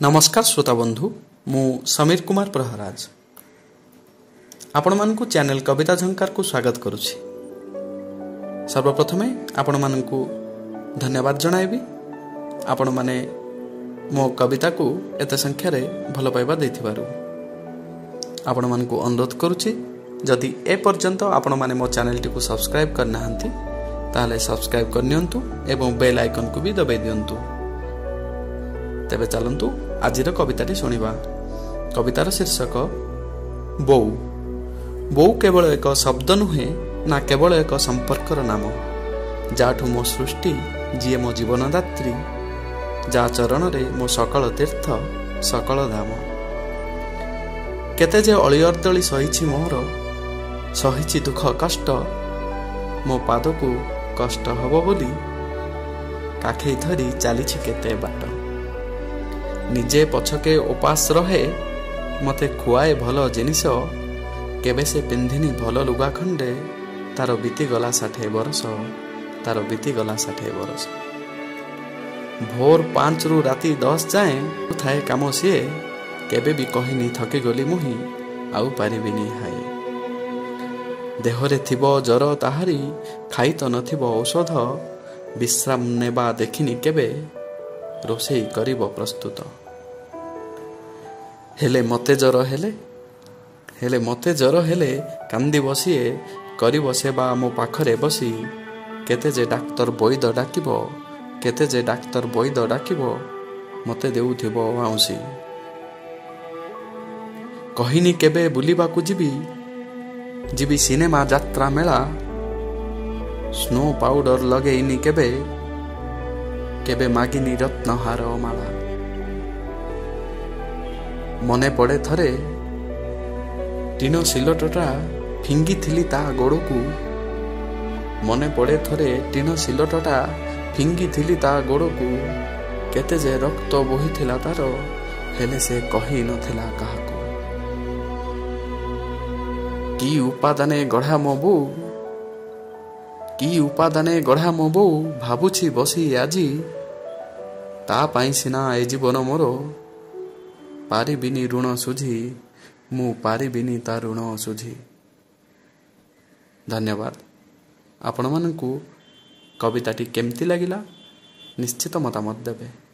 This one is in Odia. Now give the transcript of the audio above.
ନମସ୍କାର ଶ୍ରୋତା ବନ୍ଧୁ, ମୁଁ ସମୀର କୁମାର ପ୍ରହରାଜ ଆପଣମାନଙ୍କୁ ଚ୍ୟାନେଲ କବିତା ଝଙ୍କାରକୁ ସ୍ୱାଗତ କରୁଛି। ସର୍ବପ୍ରଥମେ ଆପଣମାନଙ୍କୁ ଧନ୍ୟବାଦ ଜଣାଇବି, ଆପଣମାନେ ମୋ କବିତାକୁ ଏତେ ସଂଖ୍ୟାରେ ଭଲ ପାଇବା ଦେଇଥିବାରୁ। ଆପଣମାନଙ୍କୁ ଅନୁରୋଧ କରୁଛି, ଯଦି ଏପର୍ଯ୍ୟନ୍ତ ଆପଣମାନେ ମୋ ଚ୍ୟାନେଲଟିକୁ ସବସ୍କ୍ରାଇବ୍ କରିନାହାନ୍ତି, ତାହେଲେ ସବସ୍କ୍ରାଇବ୍ କରିନିଅନ୍ତୁ ଏବଂ ବେଲ୍ ଆଇକନ୍କୁ ବି ଦବାଇ ଦିଅନ୍ତୁ। ତେବେ ଚାଲନ୍ତୁ ଆଜିର କବିତାଟି ଶୁଣିବା। କବିତାର ଶୀର୍ଷକ ବୋଉ। ବୋଉ କେବଳ ଏକ ଶବ୍ଦ ନୁହେଁ, ନା କେବଳ ଏକ ସମ୍ପର୍କର ନାମ। ଯାଠୁ ମୋ ସୃଷ୍ଟି, ଯିଏ ମୋ ଜୀବନଦାତ୍ରୀ, ଯାହା ଚରଣରେ ମୋ ସକଳ ତୀର୍ଥ, ସକଳ ଧାମ। କେତେ ଯେ ଅଳିଅର୍ଦ୍ଦଳି ସହିଛି ମୋର, ସହିଛି ଦୁଃଖ କଷ୍ଟ, ମୋ ପାଦକୁ କଷ୍ଟ ହବ ବୋଲି କାଖେଇ ଧରି ଚାଲିଛି କେତେ ବାଟ। ନିଜେ ପଛକେ ଉପାସ ରହେ, ମୋତେ ଖୁଆଏ ଭଲ ଜିନିଷ, କେବେ ସେ ପିନ୍ଧିନି ଭଲ ଲୁଗା ଖଣ୍ଡେ, ତାର ବିତିଗଲା 60 ବରଷ, ତାର ବିତିଗଲା 60 ବରଷ। ଭୋର 5ରୁ ରାତି 10 ଯାଏଁ ଥାଏ କାମ ସିଏ, କେବେ ବି କହିନି ଥକିଗଲି ମୁହିଁ, ଆଉ ପାରିବିନି ହାଏ। ଦେହରେ ଥିବ ଜର ତାହାରି, ଖାଇ ତ ନଥିବ ଔଷଧ, ବିଶ୍ରାମ ନେବା ଦେଖିନି କେବେ, ରୋଷେଇ କରିବ ପ୍ରସ୍ତୁତ। ହେଲେ ମୋତେ ଜର ହେଲେ, ହେଲେ ମୋତେ ଜର ହେଲେ କାନ୍ଦିବ ସିଏ, କରିବ ସେବା ମୋ ପାଖରେ ବସି। କେତେ ଯେ ଡାକ୍ତର ବୈଦ ଡାକିବ, କେତେ ଯେ ଡାକ୍ତର ବୈଦ ଡାକିବ, ମୋତେ ଦେଉଥିବ ଆଉଁସି। କହିନି କେବେ ବୁଲିବାକୁ ଯିବି, ଯିବି ସିନେମା ଯାତ୍ରା ମେଳା, ସ୍ନୋ ପାଉଡର ଲଗେଇନି କେବେ, କେବେ ମାଗିନି ରତ୍ନହାର ମାଳା। ମନେ ପଡ଼େ ଥରେ ଟିଣ ସିଲଟଟା ଫିଙ୍ଗିଥିଲି ତା ଗୋଡ଼କୁ, ମନେ ପଡ଼େ ଥରେ ଟିଣ ସିଲଟଟା ଫିଙ୍ଗିଥିଲି ତା ଗୋଡ଼କୁ, କେତେ ଯେ ରକ୍ତ ବୋହିଥିଲା ତାର, ହେଲେ ସେ କହି ନଥିଲା କାହାକୁ। କି ଉପାଦାନେ ଗଢ଼ା ମୋ ବୋଉ, କି ଉପାଦାନେ ଗଢ଼ା ମୋ ବୋଉ, ଭାବୁଛି ବସି ଆଜି, ତା ପାଇଁ ସିନା ଏ ଜୀବନ ମୋର, ପାରିବିନି ଋଣ ଶୁଝି, ମୁଁ ପାରିବିନି ତା ଋଣ ଶୁଝି। ଧନ୍ୟବାଦ। ଆପଣମାନଙ୍କୁ କବିତାଟି କେମିତି ଲାଗିଲା ନିଶ୍ଚିତ ମତାମତ ଦେବେ।